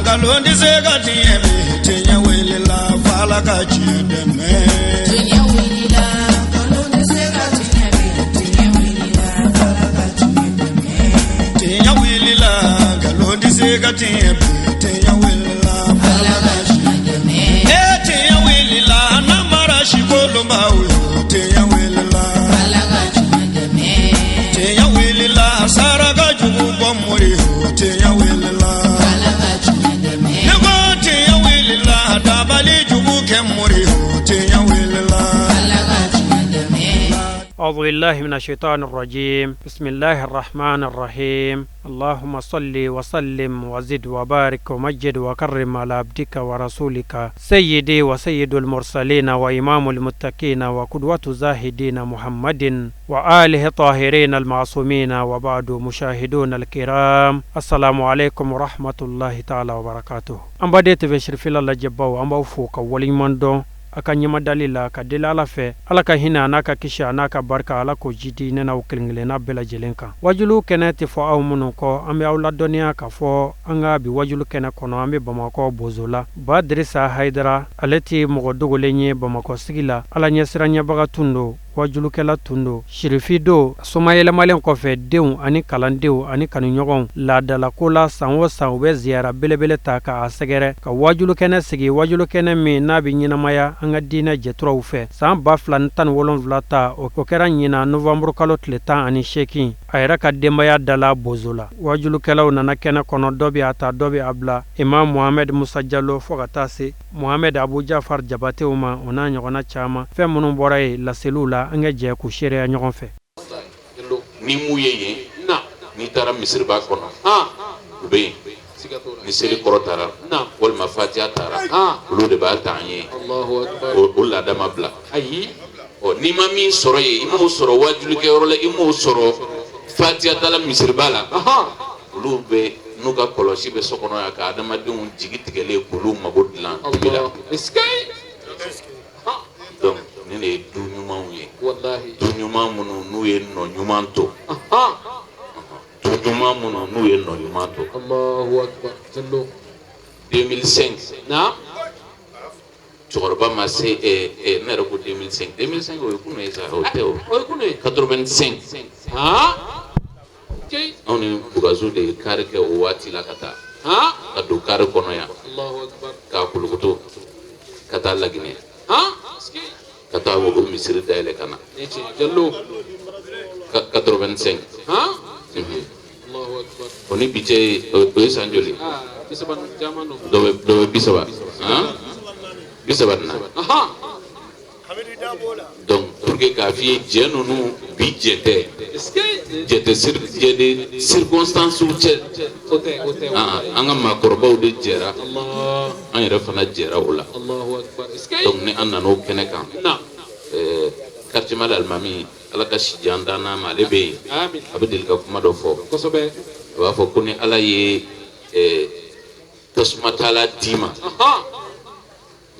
Nkalon tɛ se ka tiɲɛ bi, tiɲɛ wulila f'Ala ka tiɲɛ dɛmɛ. Tiɲɛ wulila, nkalon tɛ se ka tiɲɛ bi, tiɲɛ wulila f'Ala ka tiɲɛ dɛmɛ. Tiɲɛ wulila, nkalon tɛ se ka tiɲɛ bi, tiɲɛ wulila f'Ala Ala ka ka tiɲɛ dɛmɛ. E tiɲɛ wulila, namara si kolonbaw yo, tiɲɛ wulila. Ala ka tiɲɛ dɛmɛ. Tiɲɛ wulila, saraka jugu bɔ mori yo, tiɲɛ wulila. Ala ka tiɲɛ dɛmɛ. Ne ko tiɲɛ wulila, dabali jugu kɛ mori yo, tiɲɛ wulila. Ala ka tiɲɛ dɛmɛ. أعوذ بالله من الشيطان الرجيم بسم الله الرحمن الرحيم اللهم صل وسلم وزد وبارك ومجد وكرم على عبدك ورسولك سيدي وسيد المرسلين وإمام المتقين وقدوة الزاهدين محمد وآله الطاهرين المعصومين وبعد مشاهدون الكرام السلام عليكم ورحمة الله تعالى وبركاته. An baden TV Sirifila lajɛbaw, an b'aw fo ka waleɲuman dɔn a ka ɲɛmadali la ka deli Ala fɛ, Ala ka hinɛ a n'a ka kisi a n'a ka barika, Ala k'o jidi ne n'aw kelen kelenna bɛɛ lajɛlen kan. Wajulu kɛnɛ tɛ fɔ aw minnu kɔ, an bɛ aw ladɔnniya k'a fɔ an ka bi wajulu kɛnɛ kɔnɔ, an bɛ Bamakɔ Bozola. Ba Dirisa Hayidara, ale tɛ mɔgɔ dogolen ye Bamakɔ sigi la. Ala ɲɛsiranɲɛbaga tun don, wajulukɛla tun don, sirifi don. Somayɛlɛmalen kɔfɛ, denw ani kalandenw ani kanuɲɔgɔnw laadalako la, san o san u bɛ ziyara belebele ta k'a sɛgɛrɛ ka wajulukɛnɛ sigi, wajulukɛnɛ min n'a bɛ ɲɛnamaya an ka diinɛ jɛturaw fɛ. San 2017 ta, o kɛra ɲinan novanburu kalo tile 18, a yɛrɛ ka denbaya dala Bozo la. Wajulukɛlaw nana kɛnɛ kɔnɔ, dɔ bɛ a ta, dɔ bɛ a bila, Imam Mohamed Musa Jalo fo ka taa se Mohamed Abu Jafar Jabatew ma, o n'a ɲɔgɔnna caman. Fɛn minnu bɔra yen laseliw la, an ka jɛ k'u seereya ɲɔgɔn fɛ. Ni mun ye yen, n'i taara misiriba kɔnɔ, u bɛ yen. Ni seli kɔrɔ taara walima fatiya taara, olu de b'a ta an ye. O laada ma bila. Ɔ, n'i ma min sɔrɔ yen, i m'o sɔrɔ wajulikɛyɔrɔ la, i m'o sɔrɔ fatiya tala misiriba la, olu bɛ n'u ka kɔlɔsi bɛ so kɔnɔ yan ka adamadenw jigi tigɛlen k'olu mago dilan dibi la. Donc nin de ye du ɲumanw ye, du ɲuman minnu n'u ye nɔ ɲuman to, du ɲuman minnu n'u ye nɔ ɲuman to. 2005, cɛkɔrɔba ma se ɛ ɛ ne yɛrɛ ko 2005, 2005, o ye kunun ye sa, o tɛ o, 85. Anw ni Bugazu de ye kari kɛ o waati la ka taa ka don kari kɔnɔ yan k'a kulukuto ka taa Laginɛ, ka taa o misiri dayɛlɛ ka na 85. O ni bi cɛ ye, o ye san joli? Dɔ bɛ 30, 34. Donc pour que k'a f'i ye, jɛ ninnu bi jɛ tɛ, jɛ tɛ, jɛ de circonstances cɛ. An ka maakɔrɔbaw de jɛra, an yɛrɛ fana jɛra o la. Donc ni an nana o kɛnɛ kan, quartier Mali alimami, Ala ka si jan d'an n'a ma, ale bɛ yen, a bɛ deli ka kuma dɔ fɔ. A b'a fɔ ko ni Ala ye tasuma tala d'i ma,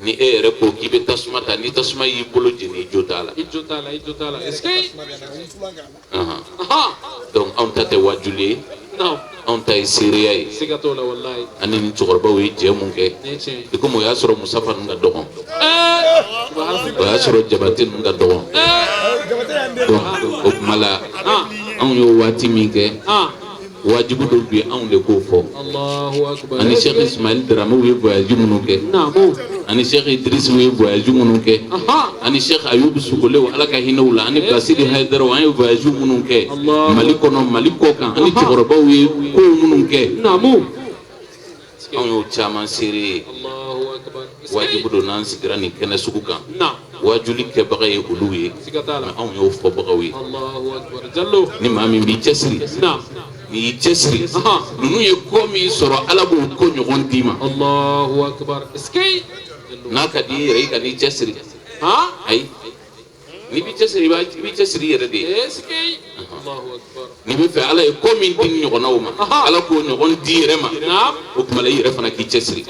ni e yɛrɛ ko k'i bɛ tasuma ta, ni tasuma y'i bolo jeni, i jo t'a la. Donc anw ta tɛ wajuli ye, anw ta ye seereya ye. Ani ni cɛkɔrɔbaw ye jɛ mun kɛ, i komi o y'a sɔrɔ Musafa ninnu ka dɔgɔn, o y'a sɔrɔ Jabate ninnu ka dɔgɔn. Donc o tuma la, anw y'o waati min kɛ, wajibu dɔ bi anw de k'o fɔ. Ani Cheikh Ismaël Dramé ye voyage minnu kɛ, ani Cheikh Idriss ye voyage minnu kɛ, ani Cheikh Ayub Sukolew, Ala ka hinɛ u la, ani Basiri Hayidaraw, an ye voyage minnu kɛ Mali kɔnɔ, Mali kɔ kan, ani cɛkɔrɔbaw ye kow minnu kɛ, anw y'o caman seere ye. Wajibu don n'an sigira nin kɛnɛ sugu kan, wajuli kɛbaga ye olu ye, mais anw y'o fɔbagaw ye. Ni maa min b'i cɛsiri, n'i y'i cɛsiri, ninnu ye ko min sɔrɔ, Ala b'o ko ɲɔgɔn d'i ma. N'a ka di i yɛrɛ, i ka n'i cɛsiri. Ayi, n'i b'i cɛsiri, i b'i cɛsiri i yɛrɛ de ye. N'i bɛ fɛ Ala ye ko min di nin ɲɔgɔnnaw ma, Ala k'o ɲɔgɔn di i yɛrɛ ma, o tuma la i yɛrɛ fana k'i cɛsiri,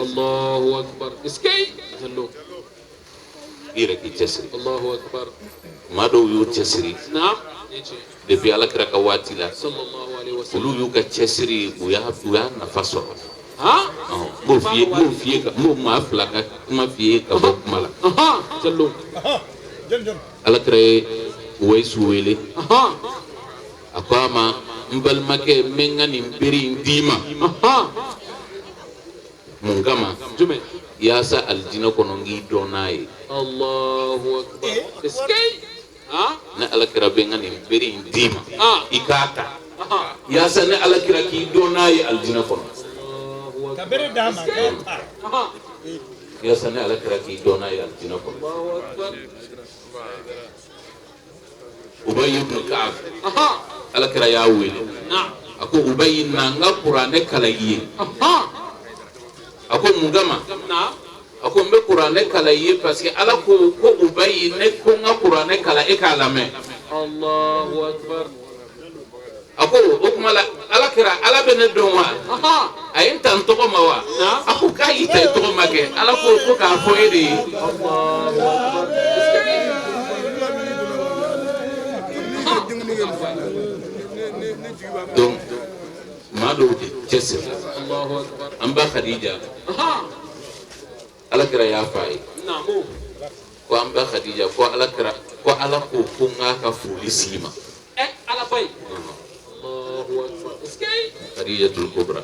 i yɛrɛ k'i cɛsiri. Maa dɔw y'u cɛsiri depuis Ala kira ka waati la, olu y'u ka cɛsiri, u y'a nafa sɔrɔ. N b'o f'i ye, n b'o f'i ye, n b'o maa fila ka kuma f'i ye ka bɔ kuma la. Ala kira ye Uwayisu wele, a ko a ma, n balimakɛ, n bɛ n ka nin bere in d'i ma mun kama? Yaasa alijinɛ kɔnɔ n k'i dɔn n'a ye. Ne ala kira bɛ n ka nin bere in d'i ma, i k'a ta yaasa ne ala kira k'i dɔn n'a ye alijinɛ kɔnɔ. Ka bere d'a ma k'a ta. Yaasa ne ala kira k'i dɔn n'a ye alijinɛ kɔnɔ. Ubayi ibn Ka'ab, ala kira y'a wele, a ko Ubayi, na n ka kuranɛ kalan i ye. A ko mun kama? A ko n bɛ kuranɛ kalan i ye parce que ala ko ko Ubayi, ne ko n ka kuranɛ kalan, e k'a lamɛn. A ko o tuma la, ala kira, ala bɛ ne dɔn wa? A ye n ta n tɔgɔ ma wa? A ko k'a y'i ta i tɔgɔ ma kɛ, ala ko ko k'a fɔ e de ye. Donc maa dɔw de cɛsiri. An ba Khadija, ala kira y'a fɔ a ye ko an ba Khadija ko ala kira ko ala ko ko n k'a ka foli s'i ma. Khadijatul Kubra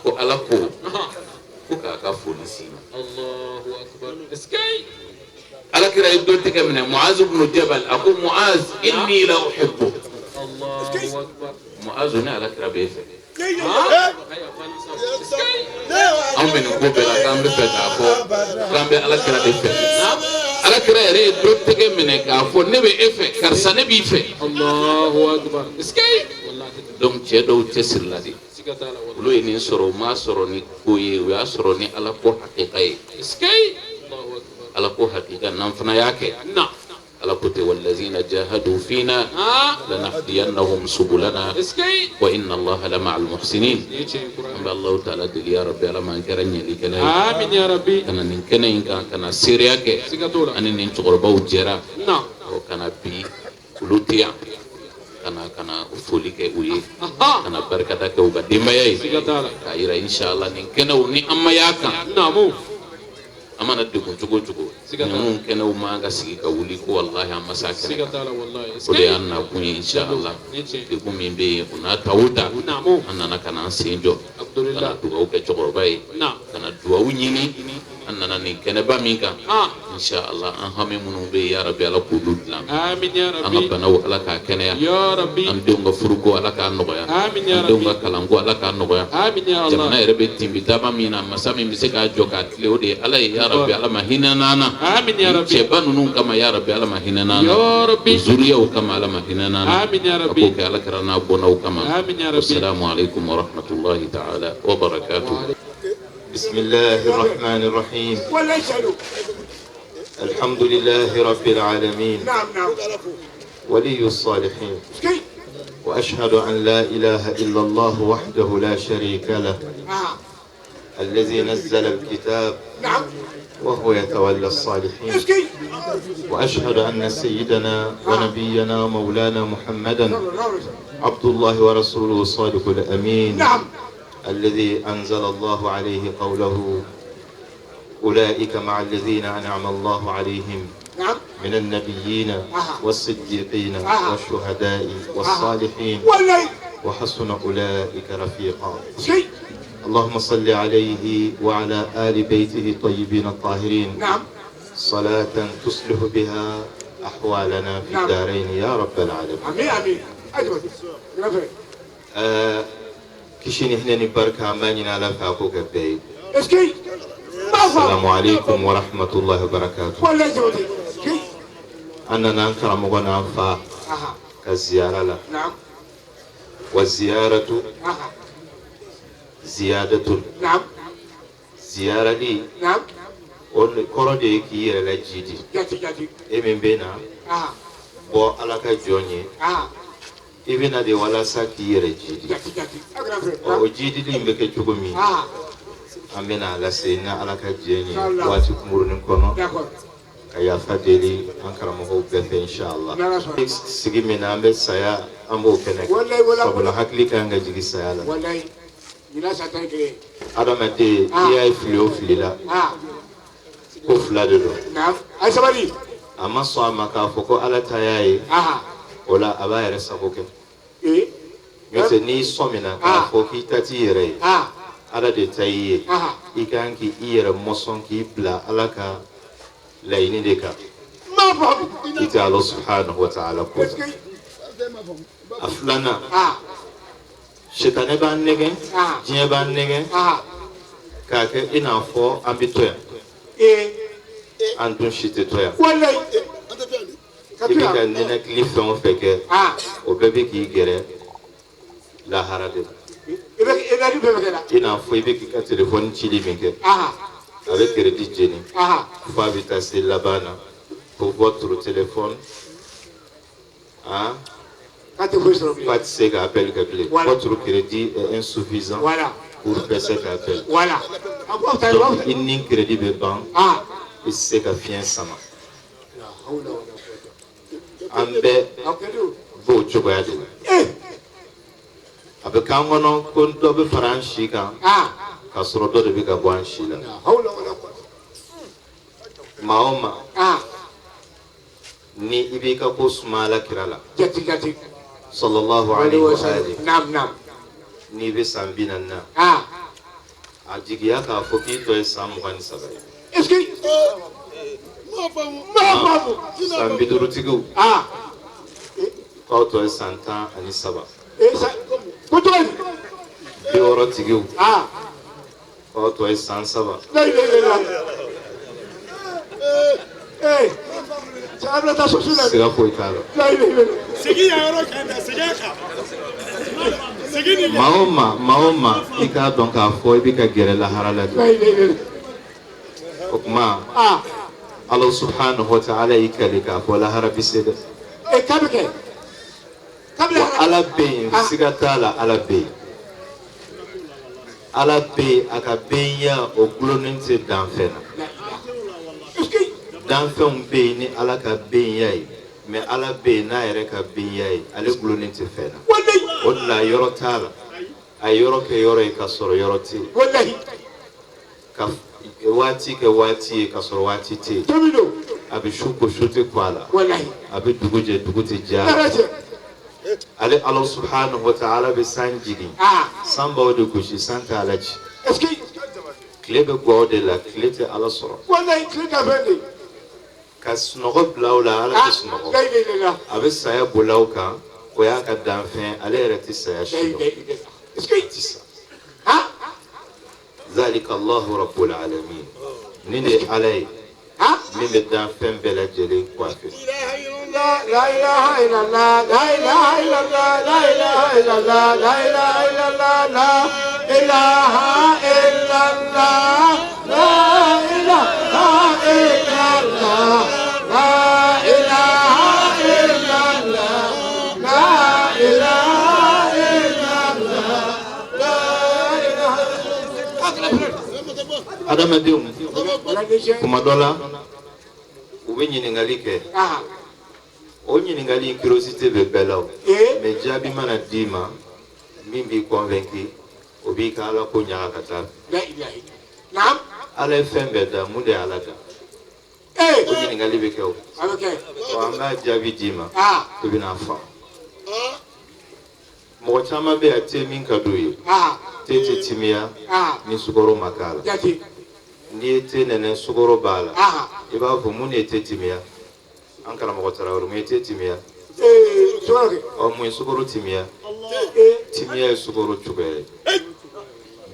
ko ala ko ko k'a ka foli s'i ma. Ala kira ye dɔ tɛgɛ minɛ, Muaz ibn Jabal, a ko Muaz, inni la uhibbu. Muaz, ne ala kira b'e fɛ. Anw bɛ nin ko bɛɛ la k'an bɛ fɛ k'a fɔ k'an bɛ ala kira de fɛ. Ala kira yɛrɛ ye dɔ tɛgɛ minɛ k'a fɔ ne bɛ e fɛ, karisa ne b'i fɛ. Donc cɛ dɔw cɛsirila de, olu ye nin sɔrɔ, u m'a sɔrɔ ni ko ye, u y'a sɔrɔ ni ala ko hakika ye. Ala ko hakika n'an fana y'a kɛ, ala ko tɛ wallazina jahadu fina lanahdiyannahum subulana wa inna allaha lama'al muhsinin. An bɛ Allahu ta'ala deli, ya rabbi, ala m'an kɛra ɲɛlikɛla ye. Amin ya rabbi. Ka na nin kɛnɛ in kan, ka na seereya kɛ, ani nin cɛkɔrɔbaw jɛra ka na bi, olu tɛ yan, ka na foli kɛ u ye, ka na barikada kɛ u ka denbaya ye, k'a yira inshallah nin kɛnɛw ni an ma y'a kan, an mana degun cogo o cogo, ninnu kɛnɛw man ka sigi ka wuli ko walahi an ma s'a kɛnɛ kan. O de y'an nakun ye inshallah. Degun min bɛ yen, o n'a ta o ta, an nana ka na an sen jɔ, ka na dugawu kɛ cɛkɔrɔba ye, ka na dugawu ɲini. An nana nin kɛnɛba min kan, inshallah an hami minnu bɛ yen, ya rabbi, ala k'olu dilan. An ka banaw, ala k'a kɛnɛya. An denw ka furuko, ala k'a nɔgɔya. An denw ka kalanko, ala k'a nɔgɔya. Jamana yɛrɛ bɛ tinbitaba min na, masa min bɛ se k'a jɔ k'a tile, o de ye ala ye. Ya rabbi, ala ma hinɛ n'an na. Cɛba ninnu kama, ya rabbi, ala ma hinɛ n'an na. Zuriyaw kama, ala ma hinɛ n'an na. A k'o kɛ ala kira n'a bɔnnaw kama. Assalamu alaikum wa rahmatullahi ta'ala wa barakatuh. بسم الله الرحمن الرحيم. الحمد لله رب العالمين، ولي الصالحين، وأشهد أن لا إله إلا الله وحده لا شريك له، الذي نزل الكتاب وهو يتولى الصالحين، وأشهد أن سيدنا ونبينا مولانا محمدا عبد الله ورسوله الصادق الأمين، الذي أنزل الله عليه قوله أولئك مع الذين أنعم الله عليهم من النبيين والصديقين والشهداء والصالحين وحسن أولئك رفيقا. اللهم صل عليه وعلى آل بيته الطيبين الطاهرين صلاة تصلح بها أحوالنا في الدارين يا رب العالمين. Kishini hinɛ ni barika an b'a ɲini Ala fɛ a k'o kɛ bɛɛ ye. Assalamu alaikum wa rahmatullahi wa barakatuh. An nana an karamɔgɔ n'an fa ka ziyara la. Wa ziyaratu ziyadatun. Ziyarali o kɔrɔ de ye k'i yɛrɛ lajidi. E min bɛ na bɔ Ala ka jɔn ye, i bɛna de walasa k'i yɛrɛ jidi. O jidili in bɛ kɛ cogo min, an bɛna a lase ni Ala ka diɲɛ ye waati kunkurunin kɔnɔ, ka yafa deli an karamɔgɔw bɛɛ fɛ inshallah. Sigi min na an bɛ saya, an b'o kɛnɛ kan, sabula hakili ka kan ka jigin saya la. Adamaden i y'a ye fili o fili la, ko fila de don. A ma sɔn a ma k'a fɔ ko Ala ta y'a ye, o la a b'a yɛrɛ sago kɛ. N'o tɛ n'i sɔmina k'a fɔ k'i ta t'i yɛrɛ ye, Ala de ta y'i ye, i kan k'i yɛrɛ mɔsɔn k'i bila Ala ka laɲini de kan. I tɛ Ala subhanahu wa ta'ala ko. A filanan, sitanɛ b'an nɛgɛn, diɲɛ b'an nɛgɛn k'a kɛ i n'a fɔ an bɛ to yan, an dun si tɛ to yan. I bɛ ka ninakili fɛn o fɛn kɛ, o bɛɛ bɛ k'i gɛrɛ lahara de la. I n'a fɔ i bɛ k'i ka telefɔni cili min kɛ, a bɛ crédit jeni f'a bɛ taa se laban na ko votre téléphone k'a tɛ se ka appel kɛ bilen. Votre crédit est insuffisant pour faire cet appel. Donc i ni crédit bɛ ban, i tɛ se ka fiɲɛ sama. An bɛɛ b'o cogoya de la. A bɛ k'an kɔnɔ ko dɔ bɛ fara an si kan, k'a sɔrɔ dɔ de bɛ ka bɔ an si la. Maa o maa ni i b'i ka ko suma Ala kira la, sallallahu alayhi wa alihi, n'i bɛ san 40 na, a jigiya k'a fɔ k'i tɔ ye san 23 ye. San 50 tigiw k'aw tɔ ye san 13. 60 tigiw k'aw tɔ ye san 7. Siga foyi t'a la. Maa o maa i k'a dɔn k'a fɔ i bɛ ka gɛrɛ lahara la de. O tuma Ala subhanahu wa ta'ala y'i kali k'a fɔ lahara bɛ se dɛ. Wa Ala bɛ yen, siga t'a la, Ala bɛ yen. Ala bɛ yen, a ka benya o gulonnen tɛ danfɛn na. Danfɛnw bɛ yen ni Ala ka benya ye, mais Ala bɛ yen n'a yɛrɛ ka benya ye, ale gulonnen tɛ fɛn na. O de la yɔrɔ t'a la, a ye yɔrɔ kɛ yɔrɔ ye k'a sɔrɔ yɔrɔ tɛ yen. Ka waati kɛ waati ye k'a sɔrɔ waati tɛ yen. A bɛ su ko su tɛ ko a la, a bɛ dugu jɛ dugu tɛ jɛ a la. Ale Ala subhanahu wa ta'ala bɛ san jigin, san b'aw de gosi, san tɛ Ala ci. Tile bɛ gɔ aw de la, tile tɛ Ala sɔrɔ. Ka sunɔgɔ bila aw la, Ala tɛ sunɔgɔ. A bɛ saya boli aw kan, o y'a ka danfɛn, ale yɛrɛ tɛ saya si dɔn. Tɛ sa. Zalika Allahu rabbul alamin. Nin de ye Ala ye min bɛ danfɛn bɛɛ lajɛlen coiffer. La ilaha illallah, la ilaha illallah, la ilaha illallah, la ilaha illallah, la ilaha illallah, la ilaha illallah, la ilaha illallah, la ilaha illallah, la ilaha. Adamadenw kuma dɔ la u bɛ ɲininkali kɛ. O ɲininkali in curiosité bɛ bɛɛ la o, mais jaabi mana d'i ma min b'i convaincu, o b'i ka Ala ko ɲaga ka taa. Ala ye fɛn bɛɛ da, mun de ye Ala da? O ɲininkali bɛ kɛ o. Ɔ, an b'a jaabi d'i ma, i bɛna faamu. Mɔgɔ caman bɛ yan, te min ka d'u ye, te tɛ timiya ni sukaro ma k'a la. N'i ye te nɛnɛ, sukaro b'a la, i b'a fɔ mun de ye te timiya? An karamɔgɔ Tarawele, mun ye te timiya? Ɔ, mun ye sukaro timiya? Timiya ye sukaro cogoya ye.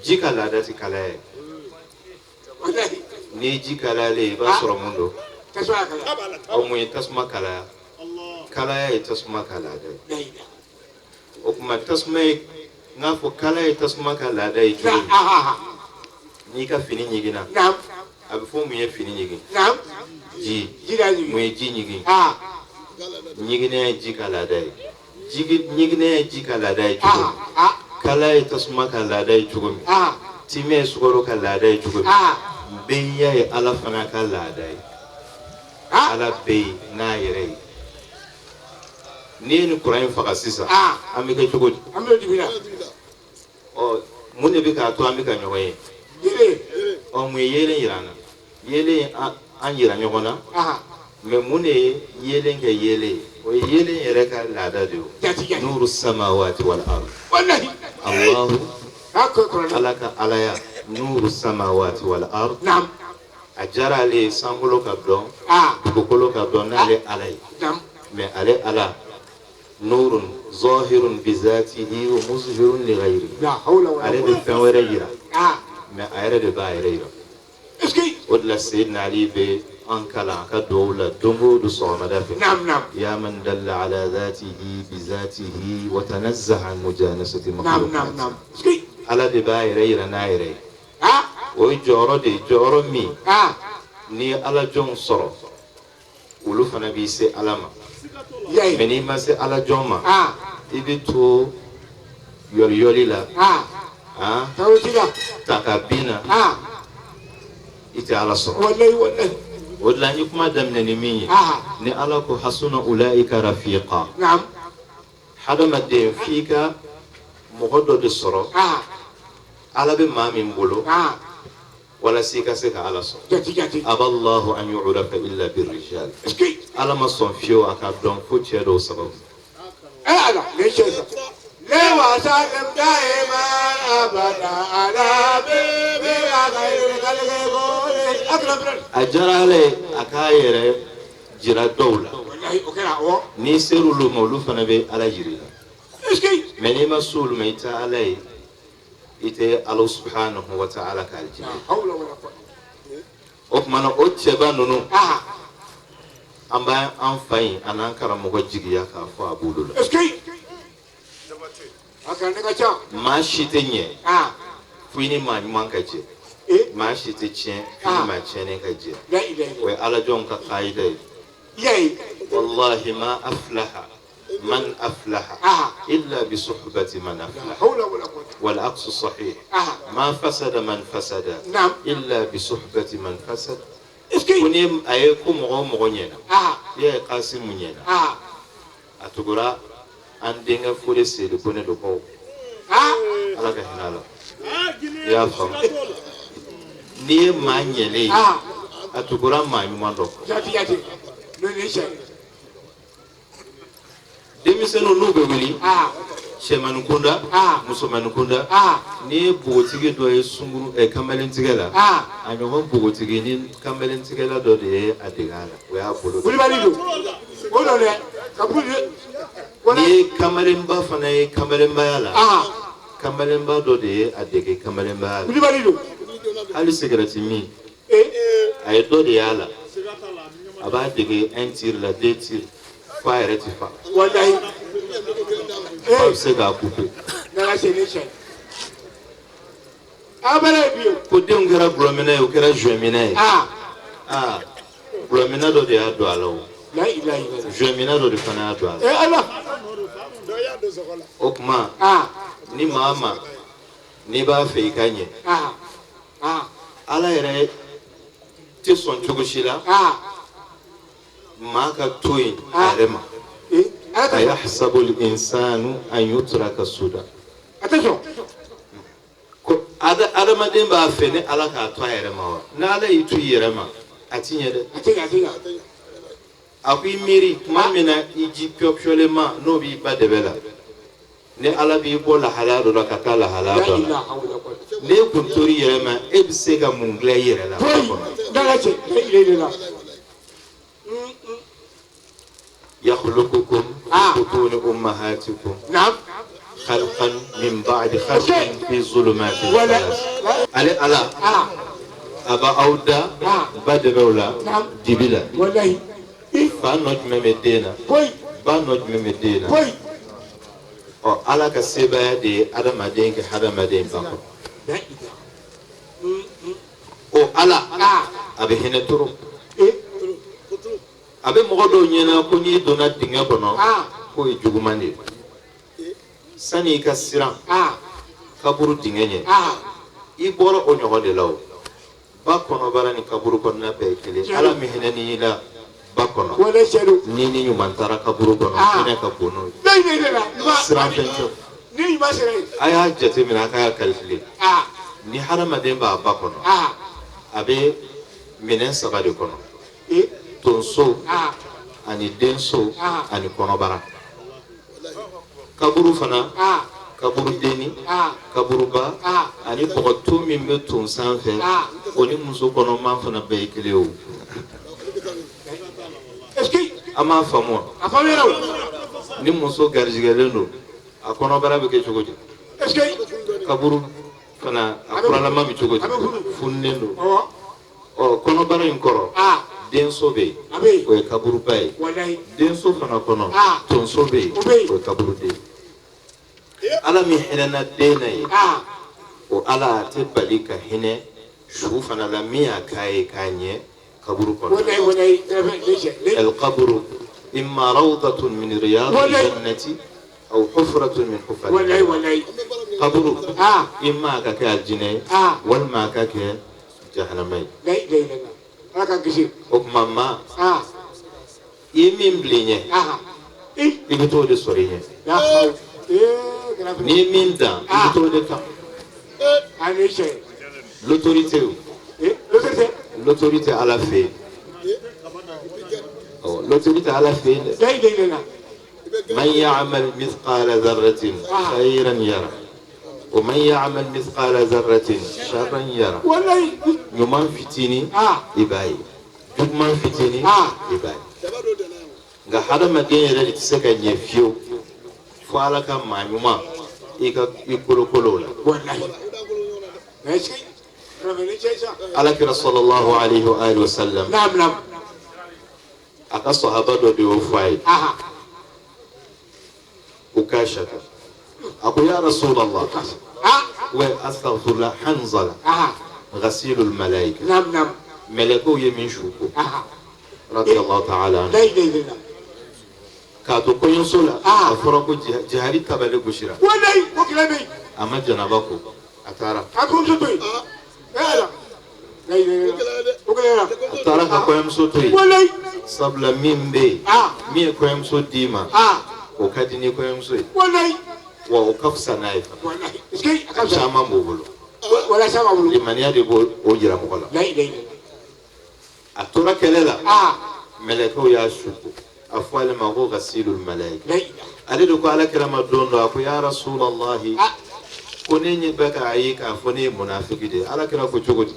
Ji ka laada tɛ kalaya ye. N'i ye ji kalayalen ye, i b'a sɔrɔ mun don? Ɔ, mun ye tasuma kalaya? Kalaya ye tasuma ka laada ye. O tuma tasuma ye, n k'a fɔ kalaya ye tasuma ka laada ye cogo min, n'i ka fini ɲiginna, a bɛ fɔ mun ye fini ɲigin? Ji. Mun ye ji ɲigin? Ɲiginɛ ye ji ka laada ye. Ɲiginɛ ye ji ka laada ye cogo min, kalaya ye tasuma ka laada ye cogo min, timɛ ye sukaro ka laada ye cogo min, benya ye Ala fana ka laada ye. Ala bɛ yen n'a yɛrɛ ye. N'i ye nin kuran in faga sisan, an bɛ kɛ cogo di? Ɔ, Mun de bɛ k'a to an bɛ ka ɲɔgɔn ye? Ɔ, mun ye yeelen yira an na? Yeelen ye an yira ɲɔgɔn na, mais mun de ye yeelen kɛ yeelen ye? O ye yeelen yɛrɛ ka laada de ye. Nuru samawati wal ard. Allahu, Ala ka alaya, nuru samawati wal ard. A diyara ale ye sankolo ka dɔn, dugukolo ka dɔn n'ale Ala ye. Mais ale Ala nurun zahirun bi zatihi wa muzhirun li ghayrihi. Ale bɛ fɛn wɛrɛ yira, mais a yɛrɛ de b'a yɛrɛ yira. O de la Seydina Ali bɛ an kalan a ka duwawu la don o don sɔgɔmada fɛ. Ya man dalla ala zatihi bi zatihi wa tanazzaha an mujanasati makhluqat. Ala de b'a yɛrɛ yira n'a yɛrɛ ye. O ye jɔyɔrɔ de ye, jɔyɔrɔ min n'i ye ala jɔnw sɔrɔ, olu fana b'i se Ala ma. Mais n'i ma se ala jɔn ma, i bɛ to yɔliyɔli la, ta ka bin na, i tɛ Ala sɔrɔ. O de la an ye kuma daminɛ ni min ye, ni Ala ko hasuna ulaika rafiqa, hadamaden f'i ka mɔgɔ dɔ de sɔrɔ Ala bɛ maa min bolo walasa i ka se ka Ala sɔrɔ. Aballahu an yu'rafa illa birrijal. Ala ma sɔn fiyewu a ka dɔn fo cɛ dɔw sababu. وسلم دائما ابدا على حبيبك خير الخلق كلهم. A diyara Ala ye a k'a yɛrɛ jira dɔw la. N'i ser'olu ma, olu fana bɛ Ala yir'i la. Mais n'i ma se olu ma, i tɛ Ala ye, i tɛ Ala subhanahu wa ta'ala ka alijinɛ. O tuma na, o cɛba ninnu, an b'an an fa in a n'an karamɔgɔ jigiya k'a fɔ a b'olu la. Maa si tɛ ɲɛ fo i ni maa ɲuman ka jɛ. Maa si tɛ tiɲɛ fo i ni maa tiɲɛnen ka jɛ. O ye ala jɔnw ka kayida ye. Wallahi ma aflaha man aflaha illa bi suhbati man aflaha, wal aksu sahih, ma fasada man fasada illa bi suhbati man fasada. Ko ni a ye ko mɔgɔ o mɔgɔ ɲɛna, i y'a ye Kasimu ɲɛna, a tugura an denkɛ Fode Sedu Kone de kɔ, Ala ka hinɛ a la. I y'a faamu? N'i ye maa ɲɛlen ye, a tugura maa ɲuman dɔ kɔ. Denmisɛnninw n'u bɛ wuli, cɛmannin kunda, musomannin kunda, n'i ye npogotigi dɔ ye sunguru kamalentigɛ la, a ɲɔgɔn npogotigi ni kamalentigɛla dɔ de ye a dege a la, o y'a bolo. N'i ye kamalenba fana ye kamalenbaya la, kamalenba dɔ de ye a dege kamalenbaya la. Hali sigɛrɛti min, a ye dɔ de y'a la, a b'a dege un tir la, deux tirs, fo a yɛrɛ ti fa, f'a bɛ se k'a couper. Ko denw kɛra gulɔminɛ ye, o kɛra jointminɛ ye. Aa, gulɔminɛ dɔ de y'a don a la, o jointminɛ dɔ de fana y'a don a la. O tuma, ni maa ma n'i b'a fɛ i ka ɲɛ, Ala yɛrɛ tɛ sɔn cogo si la maa ka to yen a yɛrɛ ma. Ayahsabu al-insanu an yutraka suda. Ko adamaden b'a fɛ ni Ala k'a to a yɛrɛ ma wa? Ni Ala y'i to i yɛrɛ ma, a ti ɲɛ dɛ. A ko i miiri tuma min na i ji piyɔpiyɔlen ma, n'o b'i ba dɛbɛ la, ni Ala b'i bɔ lahalaya dɔ la ka taa lahalaya dɔ la, n'e kun tor'i yɛrɛ ma, e bɛ se ka mun dilan i yɛrɛ la? Yakhluqukum fi butuni ummahatikum khalqan min ba'di khalqin fi zulumatin thalath. Ale Ala a b'aw da ba dɛbɛw la, dibi la. Fa nɔ jumɛn bɛ den na? Ba nɔ jumɛn bɛ den na? Ɔ, Ala ka sebaaya de ye adamaden kɛ hadamaden ba kɔnɔ. O Ala, a bɛ hinɛ toro. A bɛ mɔgɔ dɔw ɲɛna ko n'i donna dingɛ kɔnɔ, k'o ye juguman de ye. Sani i ka siran kaburu dingɛ ɲɛ, i bɔra o ɲɔgɔn de la. O ba kɔnɔbara ni kaburu kɔnɔna bɛɛ ye kelen. Ala min hinɛ n'i la ba kɔnɔ, ni ni ɲuman taara kaburu kɔnɔ, hinɛ ka bon n'o ye. Siran fɛn tɛ. A y'a jateminɛ a k'a calculer. Ni hadamaden b'a ba kɔnɔ, a bɛ minɛn saba de kɔnɔ: tonso ani denso ani kɔnɔbara. Kaburu fana, kaburudenni, kaburuba ani bɔgɔto min bɛ ton sanfɛ, o ni muso kɔnɔma fana bɛɛ ye kelen o. An m'a faamu wa? Ni muso garijɛgɛlen don, a kɔnɔbara bɛ kɛ cogo di? Kaburu fana a kuralama bɛ cogo di? Fununen don. Ɔ, kɔnɔbara in kɔrɔ, denso bɛ yen, o ye kaburuba ye. Denso fana kɔnɔ, tonso bɛ yen, o ye kaburuden. Ala min hinɛna den na ye, o Ala a tɛ bali ka hinɛ su fana la min y'a k'a ye k'a ɲɛ kaburu kɔnɔ. القبر إما روضة من رياض الجنة أو حفرة من حفر النار. قبر إما ka kɛ alijinɛ ye walima a ka kɛ jahanama ye. O tuma maa, i ye min bila i ɲɛ, i bɛ t'o de sɔrɔ i ɲɛ. N'i ye min dan, i bɛ t'o de kan. L'autorité o, l'autorité Ala fɛ yen. Ɔ, l'autorité Ala fɛ yen dɛ. من يعمل مثقال ذرة خيرا يره ومن يعمل مثقال ذرة شرا يره. Ɲuman fitinin, i b'a ye, juguman fitinin, i b'a ye. Nka hadamaden yɛrɛ de tɛ se ka ɲɛ fiyewu fo Ala ka maa ɲuman i ka i kolokolo o la. Ala kira sallallahu alayhi wa alihi wa sallam, a ka sahaba dɔ de y'o fɔ a ye. Ukasha a ko ya Rasulallah, wa astaghfirullah, Hanzala ghasilul malaika, mɛlɛkɛw ye min su ko, radiyallahu ta'ala anhu, k'a to kɔɲɔso la, a fɔra ko jihari tabale gosira, a ma janaba ko, a taara a taara ka kɔɲɔmuso to yen. Sabula min bɛ yen, min ye kɔɲɔmuso d'i ma, o ka di ni kɔɲɔmuso ye, wa o ka fisa n'a ye fana. Caman b'o bolo, limaniya de b'o jira mɔgɔ la. A tora kɛlɛ la, mɛlɛkɛw y'a su ko, a fɔ ale ma ko ghasilul malaika. Ale de ko Ala kira ma don dɔ, a ko ya Rasulallahi, ko ne ɲɛ bɛ k'a ye k'a fɔ ne ye munafiki de ye. Ala kira ko cogo di?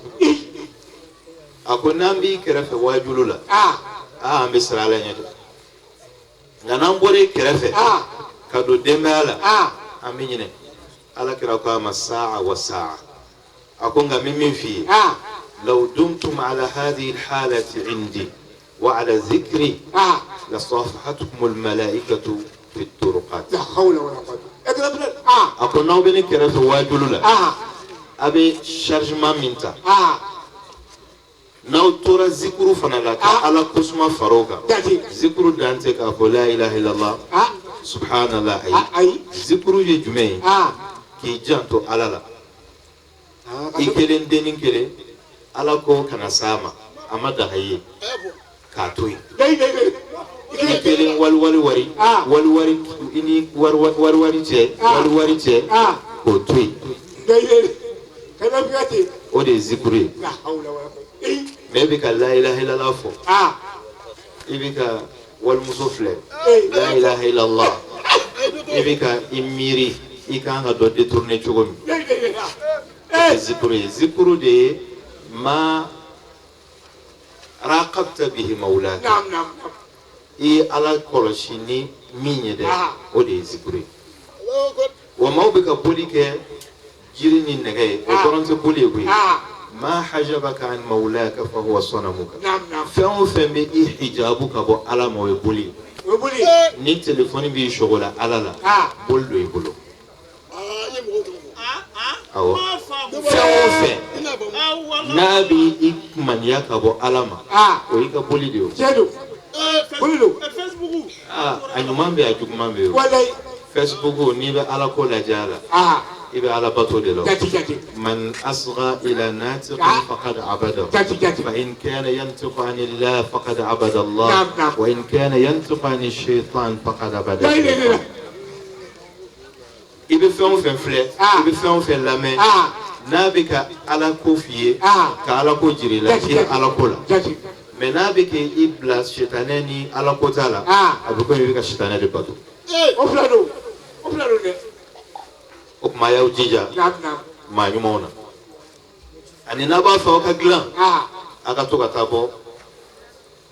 A ko n'an b'i kɛrɛfɛ waajulu la, an bɛ siran Ala ɲɛ dɛ, nka n'an bɔra i kɛrɛfɛ ka don denbaya la, an bɛ ɲinɛ. Ala kira ko a ma saa wa saa. A ko nka n bɛ min f'i ye, law dumtum ala hadhihi alhalati indi wa ala dhikri lasafahatkum almalaikatu fi turuqat. A ko n'aw bɛ ne kɛrɛfɛ waajulu la, a bɛ chargement min ta, n'aw tora zikuru fana la ka Ala kosuma fara o kan. Zikuru dan tɛ k'a fɔ la ilaha illallah, subhanallah, ayi. Zikuru ye jumɛn ye? K'i janto Ala la. I kelen dennin kelen, Ala ko kana s'a ma, a ma daga i ye k'a to yen. I kelen wali wali wari wali wari, i ni wari wari cɛ, wali wari cɛ, k'o to yen. O de ye zikuru ye. Mɛ i bɛ ka la ilaha illallah fɔ, i bɛ ka walimuso filɛ, la ilaha illallah, i bɛ ka i miiri i kan ka dɔ détourner cogo min, o tɛ zikuru ye. Zikuru de ye ma raqabta bihi mawlaka, i ye Ala kɔlɔsi ni min ye dɛ, o de ye zikuru ye. Wa maaw bɛ ka boli kɛ jiri ni nɛgɛ ye, o dɔrɔn tɛ boli ye koyi. Ma hajabaka an mawlaka fa huwa sanamuka. Fɛn o fɛn bɛ i hijabu ka bɔ Ala ma, o ye boli ye. Ni telefɔni b'i sogola Ala la, boli don i bolo. Awɔ, fɛn o fɛn n'a b'i i maniya ka bɔ Ala ma, o y'i ka boli de ye o. A ɲuman bɛ yen, a juguman bɛ yen o. Facebook, n'i bɛ Ala ko lajɛ a la, i bɛ Ala bato de la. Man asgha ila natiqin faqad abada, fa in kana yantiqu anillah faqad abada Allah, wa in kana yantiqu ani shaytan faqad abada. I bɛ fɛn o fɛn filɛ, i bɛ fɛn o fɛn lamɛn, n'a bɛ ka Ala ko f'i ye, ka Ala ko jira i la, i ye Ala ko la. Mais n'a bɛ k'i bila sitanɛ ni Ala ko t'a la, a bɛ komi i bɛ ka sitanɛ de bato. O fila don, o fila don dɛ. O tuma a y'aw jija maa ɲumanw na, ani n'a b'a fɛ aw ka dilan, a ka to ka taa bɔ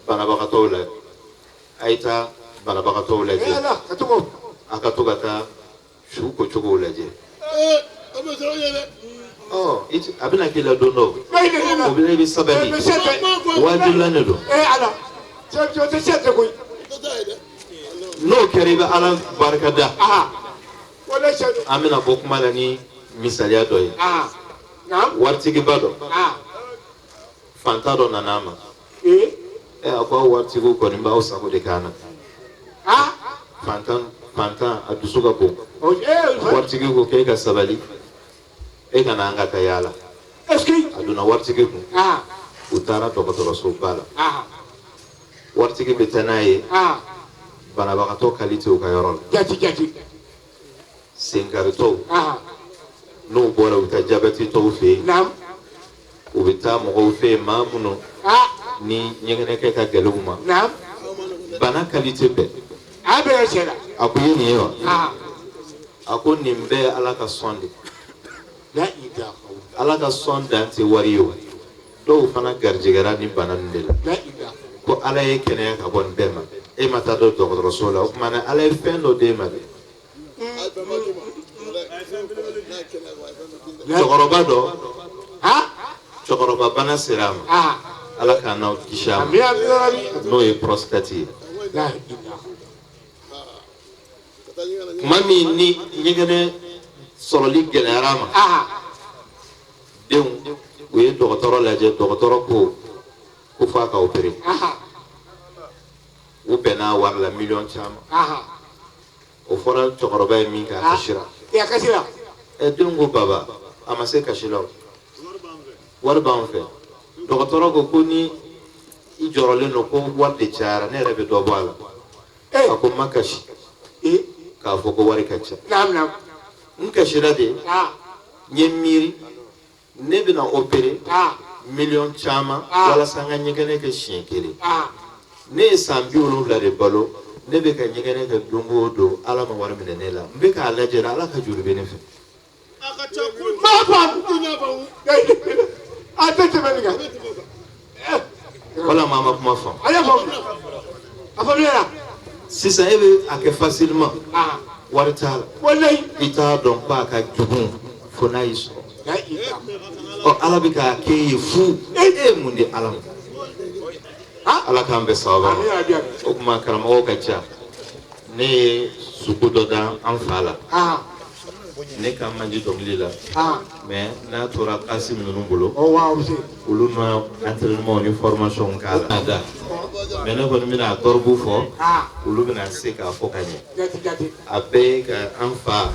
banabagatɔw la, a ye taa banabagatɔw lajɛ, a ka to ka taa su kocogow lajɛ. Ɔ, a bɛna k'i la don dɔ, o bɛ i bɛ sabali, wajibilan de don. N'o kɛra i bɛ Ala barika da. An bɛna bɔ kuma la ni misaliya dɔ ye. Waritigiba dɔ, fantan dɔ nana a ma. A ko aw waritigiw kɔni b'aw sago de k'an na. Fantan a dusu ka bon. Waritigi ko k'e ka sabali, e ka na an ka taa yaala. A donna waritigi kun, u taara dɔgɔtɔrɔsoba la. Waritigi bɛ taa n'a ye banabagatɔ qualité u ka yɔrɔ la. Senkaritɔw n'u bɔra, u bɛ taa jabɛtitɔw fɛ yen, u bɛ taa mɔgɔw fɛ yen maa minnu ni ɲɛgɛnɛkɛ ka gɛlɛn u ma. Bana qualité bɛɛ. A ko i ye nin ye wa? A ko nin bɛɛ ye Ala ka sɔn de. Ala ka sɔn dan tɛ wari ye o. Dɔw fana garijɛgɛra ni bana nin de la. Ko Ala ye kɛnɛya ka bɔ nin bɛɛ ma. E ma taa dɔn dɔgɔtɔrɔso la, o tuma na Ala ye fɛn dɔ d'e ma de. Cɛkɔrɔba dɔ, cɛkɔrɔba bana sera a ma. Ala k'an n'aw kisi a ma. N'o ye prostate ye. Tuma min ni ɲɛgɛnɛ sɔrɔli gɛlɛyara a ma, denw u ye dɔgɔtɔrɔ lajɛ, dɔgɔtɔrɔ ko ko f'a ka opéré. U bɛnna wari la miliyɔn caman. O fɔra cɛkɔrɔba ye min kɛ, a kasira. Denw ko baba, a ma se kasi la o, wari b'an fɛ. Dɔgɔtɔrɔ ko ko ni i jɔrɔlen don ko wari de cayara, ne yɛrɛ bɛ dɔ bɔ a la. A ko n ma kasi k'a fɔ ko wari ka ca. N kasira de, n ye miiri ne bɛna opéré miliyɔn caman walasa n ka ɲɛgɛnɛ kɛ siɲɛ kelen. Ne ye san 70 de balo, ne bɛ ka ɲɛgɛnɛ kɛ don o don, Ala ma wari minɛ ne la. N bɛ k'a lajɛ, Ala ka juru bɛ ne fɛ. Wala maa ma kuma faamu. Sisan e bɛ a kɛ facilement, wari t'a la, i t'a dɔn k'a ka jugu fo n'a y'i sɔrɔ. Ɔ, Ala bɛ k'a k'e ye fu, e ye mun di Ala ma? Ala k'an bɛn sababa ma. O tuma karamɔgɔw ka ca. Ne ye suku dɔ da an fa la. Ne ka man di dɔnkili la, mais n'a tora Kasim ninnu bolo, olu na entraînement ni formation k'a la da. Mais ne kɔni bɛna a tɔrɔbu fɔ, olu bɛna se k'a fɔ ka ɲɛ. A bɛɛ ye ka an fa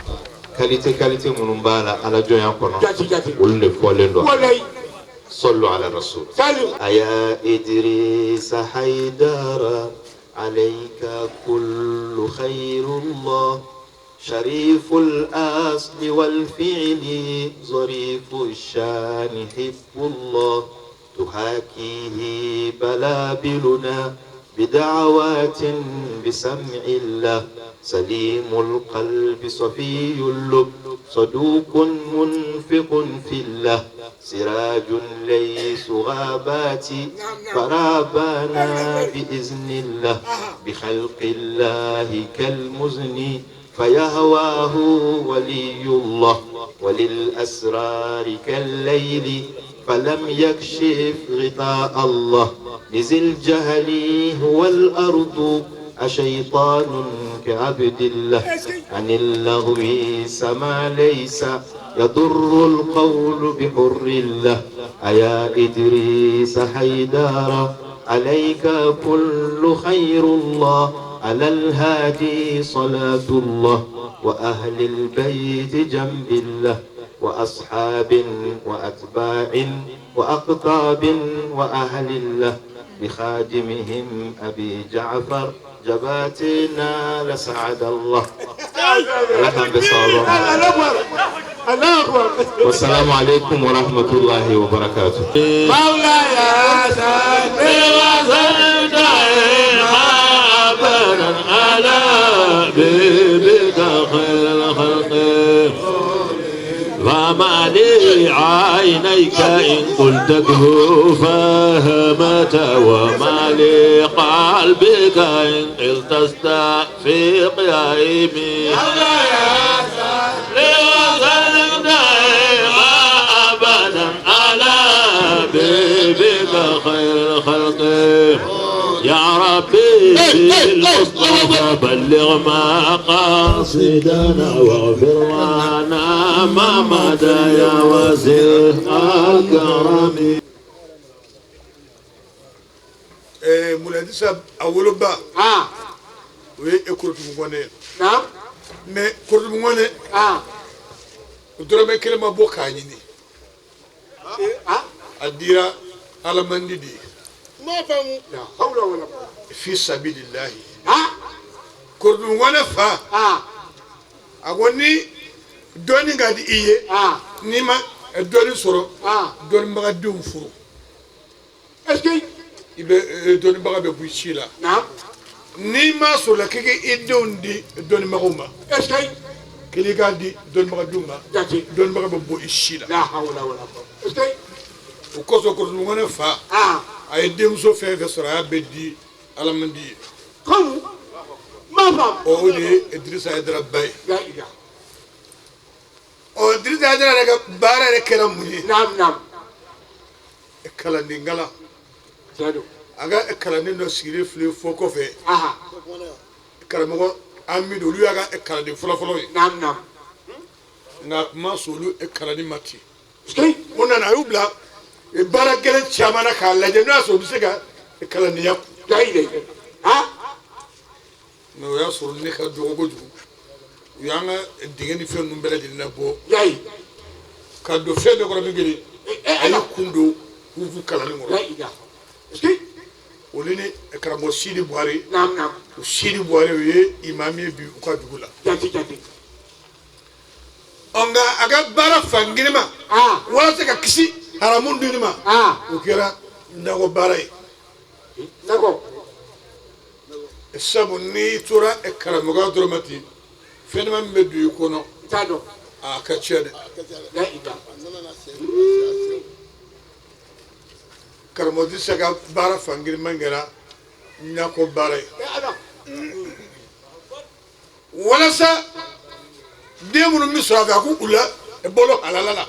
qualité qualité minnu b'a la Ala jɔnya kɔnɔ, olu de fɔlen don. Sallu ala rasul. Aya Idrissa Haidara, alayka kullu khairullah. شريف الأصل والفعل ظريف الشان حب الله تحاكيه بلابلنا بدعوات بسمع الله سليم القلب صفي اللب صدوق منفق في الله سراج ليس غابات فرابنا بإذن الله بخلق الله كالمزن فيهواه ولي الله وللأسرار كالليل فلم يكشف غطاء الله لذي الجهل هو الأرض أشيطان كعبد الله عن اللغو سما ليس يضر القول بحر الله أيا إدريس حيدارا عليك كل خير الله على الهادي صلاة الله وأهل البيت جنب الله وأصحاب وأتباع وأقطاب وأهل الله بخادمهم أبي جعفر جباتنا لسعد الله. Ala k'an bɛn sawaba ma. Wasalaamu aleykum wa rahmatulahi wa barakatu. وما لي عينيك إن قلت فهمت وما لي قلبك إن قلت استفيق يا إيمي أبدا على بيبك خير الخلق يا ربي بالمصطفى بلغ مقاصدنا واغفر لنا ما مدى يا وزير الكرم. Moulay Idrissa a woloba o ye Korotumu Kɔnɛ ye. Mais Korotumu Kɔnɛ o dɔrɔmɛ kelen ma bɔ k'a ɲini, a dira alamandi de ye. Fi sabilillahi. Korotumu Kɔnɛ fa a ko ni dɔɔni ka di i ye, n'i ma dɔɔni sɔrɔ, dɔnnibagadenw furu. I bɛ dɔnnibaga bɛ bɔ i ci la. N'i ma sɔrɔ la k'i k'i denw di dɔnnibagaw ma, k'i k'a di dɔnnibagadenw ma, dɔnnibaga bɛ bɔ i si la. O kosɔn Korotumu Kɔnɛ fa a ye denmuso fɛn fɛn sɔrɔ, a y'a bɛɛ di alamandi ye. O de ye Idrissa Hayidara ba ye. Ɔ Idrissa Hayidara yɛrɛ ka baara yɛrɛ kɛra mun ye? Kalanden kalan. A ka kalanden dɔ sigilen filɛ fo kɔfɛ, karamɔgɔ Amidu, olu y'a ka kalanden fɔlɔfɔlɔ ye. Nka a tun ma sɔn olu kalanni ma ten. O nana a y'u bila baara gɛlɛn caman na k'a lajɛ n'o y'a sɔrɔ u bɛ se ka kalandenya kun. Mɛ o y'a sɔrɔ ne ka dɔgɔ kojugu. U y'an ka dingɛ ni fɛn ninnu bɛɛ lajɛlen labɔ ka don fɛn bɛɛ kɔrɔ min kelen, a y'i kun don k'u kalanni kɔrɔ. Olu ni karamɔgɔ Sidi Buhari, o Sidi Buhari o ye imami ye bi u ka dugu la. Nka a ka baara fan kelen ma walasa ka kisi haramu dunni ma, o kɛra nakɔ baara ye. Sabu n'i tora karamɔgɔya dɔrɔn ma ten, fɛn dama min bɛ don i kɔnɔ a ka ca dɛ. Karamɔgɔ Idrissa ka baara fan kelen man kɛra nakɔ baara ye. Walasa den minnu bɛ sɔrɔ a fɛ, a k'u la balo halala la.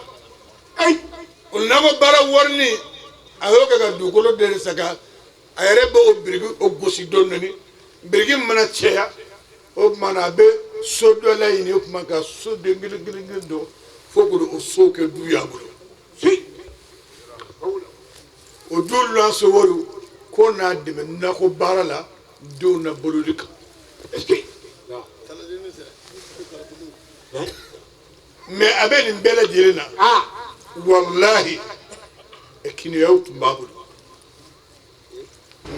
O nakɔ baara warini a y'o kɛ ka dugukolo de sa ka a yɛrɛ bɛ o biriki o gosi dɔɔni dɔɔni. Biriki mana cɛya, o tuma na a bɛ so dɔ laɲini, o tuma ka so den kelen kelen kelen dɔ fo k'o sow kɛ du y'a bolo. O du luwanse wariw ko n'a dɛmɛ nakɔ baara la denw na baloli kan. Mais a bɛ nin bɛɛ lajɛlen na, walahi kiniyaw tun b'a bolo,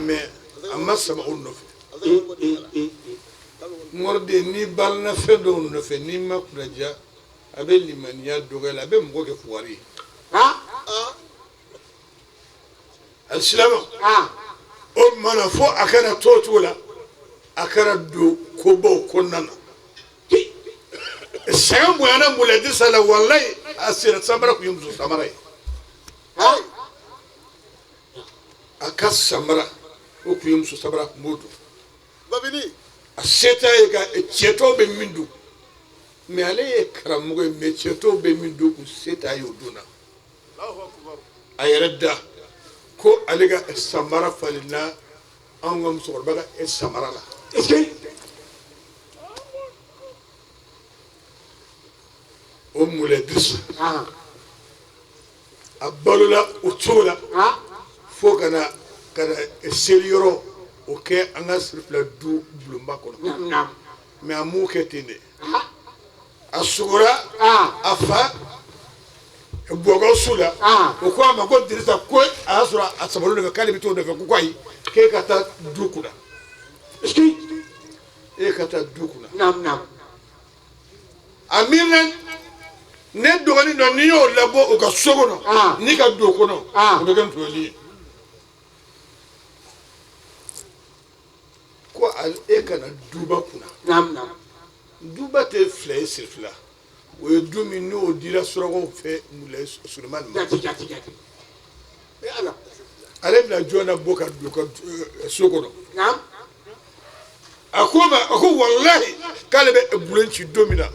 mais a ma sama o nɔfɛ. Mɔriden, n'i balana fɛn dɔw nɔfɛ, n'i ma kunnaja, a bɛ limaniya dɔgɔya la, a bɛ mɔgɔ kɛ fugari ye. Alisilamɛ, o tuma na fo a kana to o cogo la, a kana don kobaw kɔnɔna na. Sɛgɛn bonyana Moulay Idrissa la, walayi a senna samara tun ye muso samara ye. A ka samara o tun ye muso samara, a tun b'o don. A se t'a ye ka cɛ tɔw bɛ min don, mais ale ye karamɔgɔ ye, mais cɛ tɔw bɛ min don k'u se t'a ye o don na. A yɛrɛ da ko ale ka samara falenna anw ka musokɔrɔba ka samara la. O Moulay Idrissa a balola o cogo la fo ka na seli yɔrɔ o kɛ an ka sirifila du bulonba kɔnɔ. Mais a m'o kɛ ten dɛ, a sugora a fa Bɔgɔ su la, o ko a ma ko Dirisa, ko a y'a sɔrɔ a sabalo nɔfɛ k'ale bɛ t'o nɔfɛ, ko ayi, k'e ka taa du kunna, e ka taa du kunna. A miirina ne dɔgɔnin dɔ, n'i y'o labɔ u ka so kɔnɔ n'i ka don o kɔnɔ, o bɛ kɛ ntoli ye. Ko e kana duba kunna. Duba tɛ fila ye, siri fila o ye du min n'o dira surakaw fɛ Mulayi Sulemani ma. Ale bɛna jɔn na bɔ ka don ka so kɔnɔ? A ko ma, a ko walahi k'ale bɛ bulon ci don min na,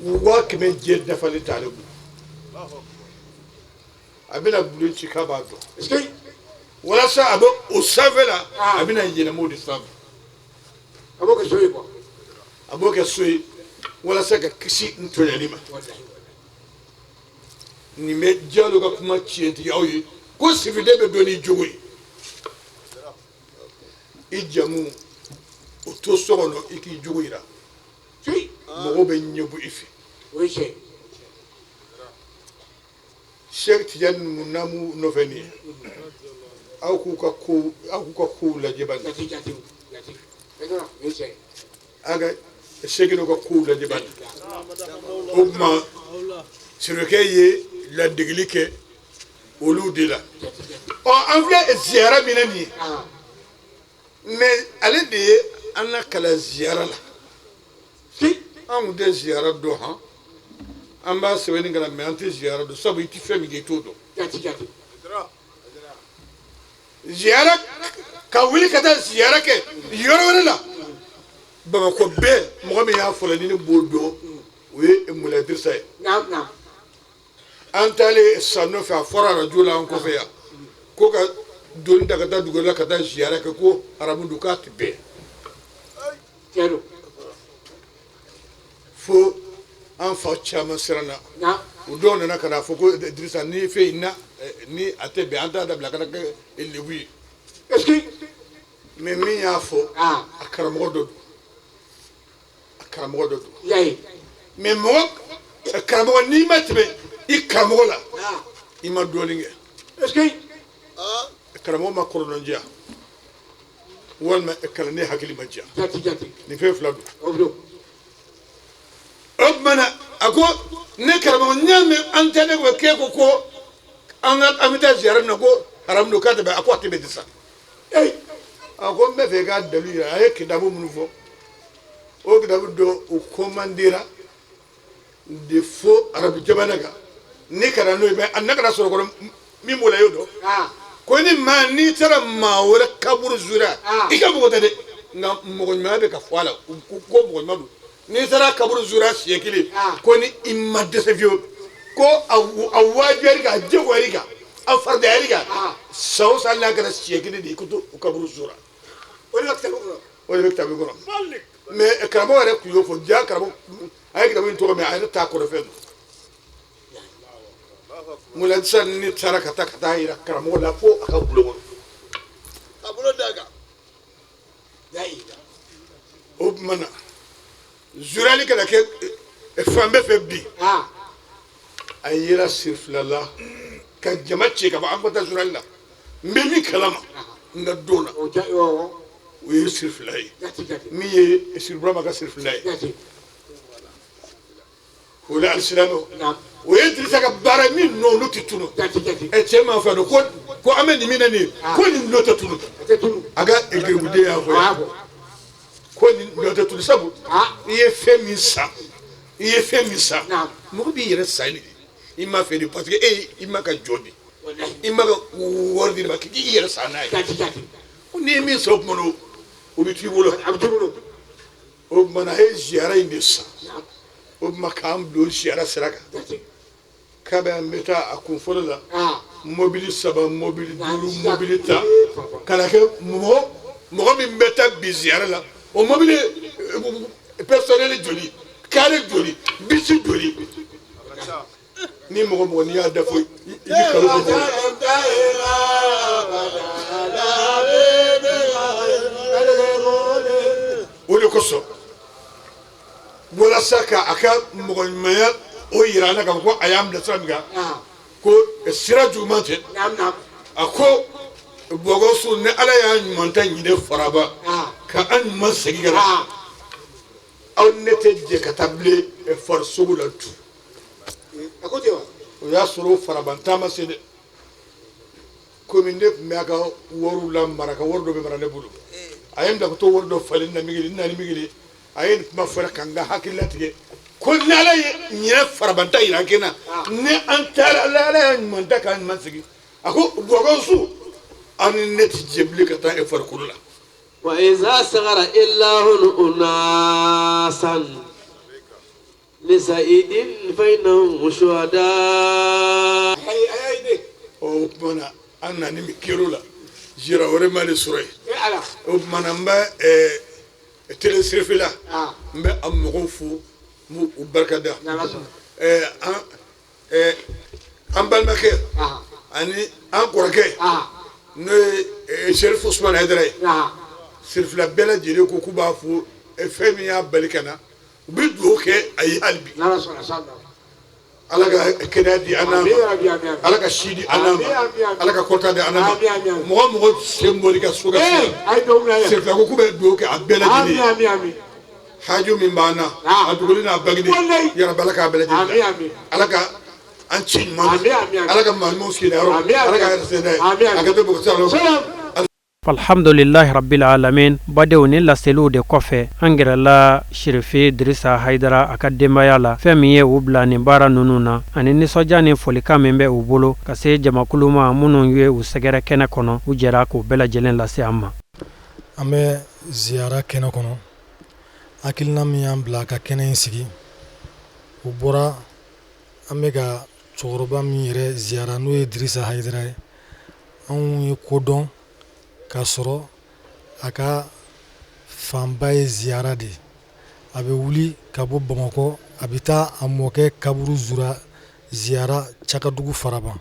100,000 jɛ dafalen t'ale bolo. A bɛna bulon ci k'a b'a dɔn walasa a bɛ o sanfɛ la, a bɛna yɛlɛma o de sanfɛ. A b'o kɛ so ye quoi. A b'o kɛ so ye walasa ka kisi n tɔɲɔli ma. Nin bɛ Jalo ka kuma tiɲɛtigi aw ye ko sifiden bɛ dɔn n'i jogo ye. I jamu o to so kɔnɔ, i k'i jogo yira, mɔgɔw bɛ ɲɛbɔ i fɛ. O ye tiɲɛ. Sɛki Tijani ninnu n'an b'u nɔfɛ nin ye, aw k'u ka kow, aw k'u ka kow lajɛ bani. An ka sɛki n'u ka kow lajɛ bani. O tuma sirikɛ ye ladegeli kɛ olu de la. Ɔ, an filɛ ziyara min na nin ye, mais ale de ye an lakalan ziyara la. An kun tɛ ziyara dɔn han, an b'a sɛbɛnni kalan, mais an tɛ ziyara dɔn, sabu i tɛ fɛn min kɛ i t'o dɔn. Ziyara, ka wuli ka taa ziyara kɛ yɔrɔ wɛrɛ la Bamakɔ bɛɛ, mɔgɔ min y'a fɔlɔ ni ne b'o dɔn, o ye Mulayi Dirisa ye. An taalen san nɔfɛ, a fɔra arajo la an kɔfɛ yan ko ka doni ta ka taa dugu la ka taa ziyara kɛ, ko haramu don, k'a tɛ bɛn. Fo an fa caman siranna. O dɔw nana ka na fɔ ko Dirisa, ni fɛn in na ni a tɛ bɛn, an t'a dabila a kana kɛ lebu ye. Mais min y'a fɔ, a karamɔgɔ dɔ don, a karamɔgɔ dɔ don. Mais mɔgɔ karamɔgɔ, n'i ma tɛmɛ i karamɔgɔ la, i ma dɔɔnin kɛ. Karamɔgɔ ma kɔrɔnɔdiya walima kalanden hakili ma diya, nin fɛn fila don. O tuma na a ko ne karamɔgɔ, n y'a mɛn an tɛ ne ko k'e ko ko an ka an bɛ taa ziyara min na ko haramu don, k'a tɛ bɛn. A ko a tɛ bɛn sisan. A ko n bɛ fɛ i k'a dalu yira. A ye kitabu minnu fɔ, o kitabu dɔ o kɔmandera de fo arabu jamana kan ni ka na n'o ye, mais a nana ka na sɔrɔ kɔnɔ min b'o la, i y'o dɔn ko ni maa n'i taara maa wɛrɛ kaburu zura, i ka mɔgɔ tɛ dɛ, nka mɔgɔ ɲumanya bɛ ka fɔ a la ko mɔgɔ ɲuman don, n'i taara kaburu zura siɲɛ kelen, ko ni i ma dɛsɛ fiyewu, ko a wajibiyar'i kan, a jagoyar'i kan, a faridayar'i kan, san o san n'a kɛra siɲɛ kelen de ye, i ko to o kaburu zura. O de bɛ kitabu kɔnɔ. O de bɛ kitabu kɔnɔ. Mais karamɔgɔ yɛrɛ tun y'o fɔ ja, karamɔgɔ a ye kitabu in tɔgɔ mɛn, a yɛrɛ t'a kɔrɔ fɛn don. Mulayi sisan ne taara ka taa yira karamɔgɔ la fo a ka bulon kɔnɔ. A bolo d'a kan. O tuma na zurali kana kɛ fan bɛɛ fɛ bi. A yera siri fila la ka jama ci ka fɔ an ka taa zurali la. N bɛ min kalama n ka don na, o ye siri fila ye, min ye siri Burama ka siri fila ye. O la alisilamɛw, o ye Dirisa ka baara min nɔ, olu tɛ tunu. Ɛ, cɛ m'a fɔ ko an bɛ nin min na nin ye, ko nin nɔ tɛ tunu. A ka geribuden y'a fɔ yan ko nin nɔ tɛ tunu, sabu i ye fɛn min san, i ye fɛn min san, mɔgɔ b'i yɛrɛ san de, i ma fɛ de, parce que e i ma ka jɔ de, i ma ka wari di ma k'i yɛrɛ san n'a ye. N'i ye min san, o tuma na o bɛ t'i bolo. O tuma na a ye ziyara in de san. O tuma k'an bila o ziyara sira kan, k'a bɛ an bɛ taa a kun fɔlɔ la, mobili saba, mobili duuru, mobili 10, ka na kɛ mɔgɔ mɔgɔ min bɛ taa bi ziyara la, o mobili personnel joli, kari joli, bisi joli, ni mɔgɔ mɔgɔ n'i y'a da fɔ, i bɛ kalo bɔ mɔgɔ la. O de kosɔn, walasa ka a ka mɔgɔ ɲumanya o yira an na k'a fɔ ko a y'an bila sira min kan, ko sira juguman tɛ, a ko bɔgɔso ni Ala y'a ɲuman ta ɲinɛ faraba ka an ɲuman segin ka na aw. Aw ne tɛ jɛ ka taa bilen farisogo la tu. A ko ten wa? O y'a sɔrɔ faraban taama se dɛ. Komi ne tun bɛ a ka wariw la mara, ka wari dɔ bɛ mara ne bolo. A ye n bila ka t'o wari dɔ falen na migili, n nana migili. A ye nin kuma fɔra ka n ka hakili latigɛ ko ni Ala ye ɲinɛ farabanta yira an kɛ na, ni an taara Ala y'a ɲuman da k'a ɲuman segin. A ko Buwakaw su, aw ni ne tɛ jɛ bilen ka taa e farikolo la. وإذا صغر إله أناسا لسعيد فإنهم شهداء. O tuma na an nana min kɛr'o la, jira wɛrɛ ma de sɔrɔ yen. O tuma na n bɛ télé Sirifila, n bɛ a mɔgɔw fo, n b'u barika da. An balimakɛ ani an kɔrɔkɛ, n'o ye Serifu Usumani Hayidara ye, Sirifila bɛɛ lajɛlen ko k'u b'a fo. Fɛn min y'a bali ka na, u bɛ dugawu kɛ a ye hali bi. Ala ka kɛnɛya di an n'a ma, Ala ka si di an n'a ma, Ala ka kɔta di an n'a ma. Mɔgɔ mɔgɔ sen bɔli ka so ka se, Sirifila ko k'u bɛ dugawu kɛ a bɛɛ lajɛlen ye. Haju min b'an na, a dogolen n'a bangenen, yarabi Ala k'a bɛɛ lajɛlen la. Ala ka an ci ɲuman na, Ala ka maa ɲumanw sigi yɔrɔ, Ala ka hɛrɛ se n'a ye, a ka to bɔgɔ sa. Alhamdulilahi rabbil alamin. Badenw, ni laseliw de kɔfɛ, an gɛrɛla Sirifi Dirisa Hayidara a ka denbaya la, fɛn min ye u bila nin baara ninnu na, ani nisɔndiya ni folikan min bɛ u bolo ka se jamakulu ma minnu ye u sɛgɛrɛ kɛnɛ kɔnɔ. U jɛra k'u bɛɛ lajɛlen lase an ma. An bɛ ziyara kɛnɛ kɔnɔ. Hakilina min y'an bila ka kɛnɛ in sigi, o bɔra an bɛ ka cɛkɔrɔba min yɛrɛ ziyara, n'o ye Dirisa Hayidara ye. Anw ye ko dɔn k'a sɔrɔ a ka fanba ye ziyara de ye. A bɛ wuli ka bɔ Bamakɔ, a bɛ taa a mɔkɛ kaburu zura ziyara Cakadugu Faraban.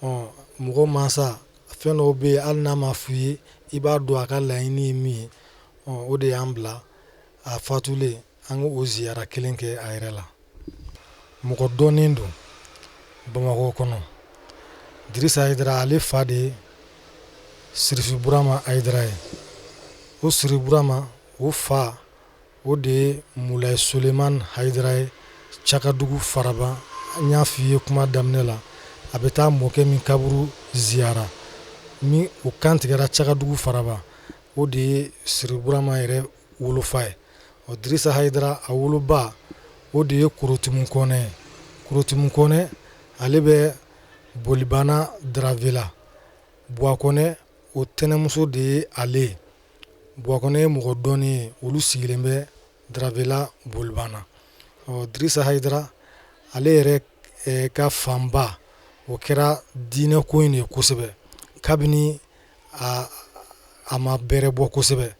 Ɔ mɔgɔ mansa, fɛn dɔw bɛ yen, hali n'a ma f'i ye, i b'a dɔn a ka laɲini ye min ye. Ɔ o de y'an bila a fatulen, an k'o ziyara kelen kɛ a yɛrɛ la. Mɔgɔ dɔnnen don Bamakɔ kɔnɔ. Dirisa Hayidara, ale fa de ye Sirifi Burama Hayidara ye. O Sirifi Burama, o fa, o de ye Mulayi Sulemani Hayidara ye Cakadugu Faraban. N y'a f'i ye kuma daminɛ la, a bɛ taa mɔkɛ min kaburu ziyara, min o kantigɛra Cakadugu Faraban, o de ye Sirifi Burama yɛrɛ wolofa ye. Ɔ Dirisa Hayidara, a woloba, o de ye Korotumu Kɔnɛ ye. Korotumu Kɔnɛ, ale bɛ Bolibana Daravela. Buwakɔnɛ, o tɛnɛmuso de ye ale ye. Buwakɔnɛ ye mɔgɔ dɔnnen ye, olu sigilen bɛ Daravela Bolibana. Ɔ Dirisa Hayidara, ale yɛrɛ ka fanba, o kɛra diinɛko in de ye kosɛbɛ. Kabini a ma bɛrɛ bɔ kosɛbɛ,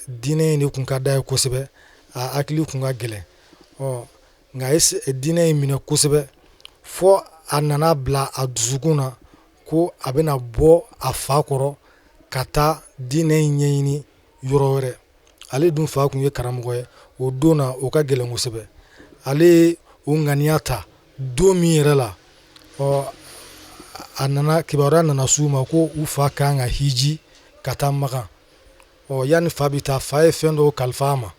diinɛ in de tun ka d'a ye kosɛbɛ. A hakili tun ka gɛlɛn, ɔ nka a ye diinɛ in minɛ kosɛbɛ, fo a nana bila a dusukun na ko a bɛna bɔ a fa kɔrɔ ka taa diinɛ in ɲɛɲini yɔrɔ wɛrɛ. Ale dun fa tun ye karamɔgɔ ye. O don na, o ka gɛlɛn kosɛbɛ. Ale ye o ŋaniya ta don min yɛrɛ la, ɔ a nana kibaruya nana s'u ma ko u fa kan ka hiji ka taa Makan. Ɔ yanni fa bɛ taa, fa ye fɛn dɔw kalifa a ma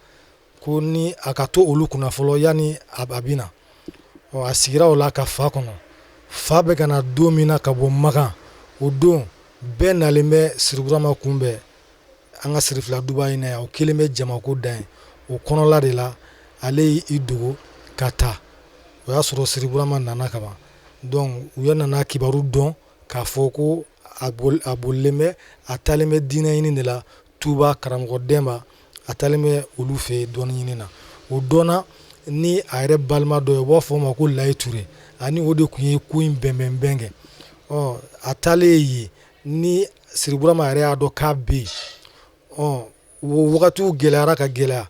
ko ni a ka to olu kunna fɔlɔ yanni a bɛ na. Ɔ a sigira o la ka fa kɔnɔ. Fa bɛ ka na don min na ka bɔ Makan, o don bɛɛ nalen bɛ Siriburama kunbɛn an ka Sirifila duba in na yan. O kelen bɛ jamako dan ye. O kɔnɔla de la, ale y'i dogo ka taa. O y'a sɔrɔ Siriburama nana ka ban. Donc u ye nana kibaru dɔn k'a fɔ ko a bolilen bɛ, a taalen bɛ diinɛ ɲini de la Tuba karamɔgɔ Dɛnba. A taalen bɛ olu fɛ yen dɔnni ɲini na. O dɔnna ni a yɛrɛ balima dɔ ye, u b'a fɔ o ma ko Layi Ture, ani o de tun ye ko in bɛnbɛnbɛn kɛ. Ɔ a taalen yen ni Siriburama yɛrɛ y'a dɔn k'a bɛ yen. Ɔ o wagatiw gɛlɛyara ka gɛlɛya.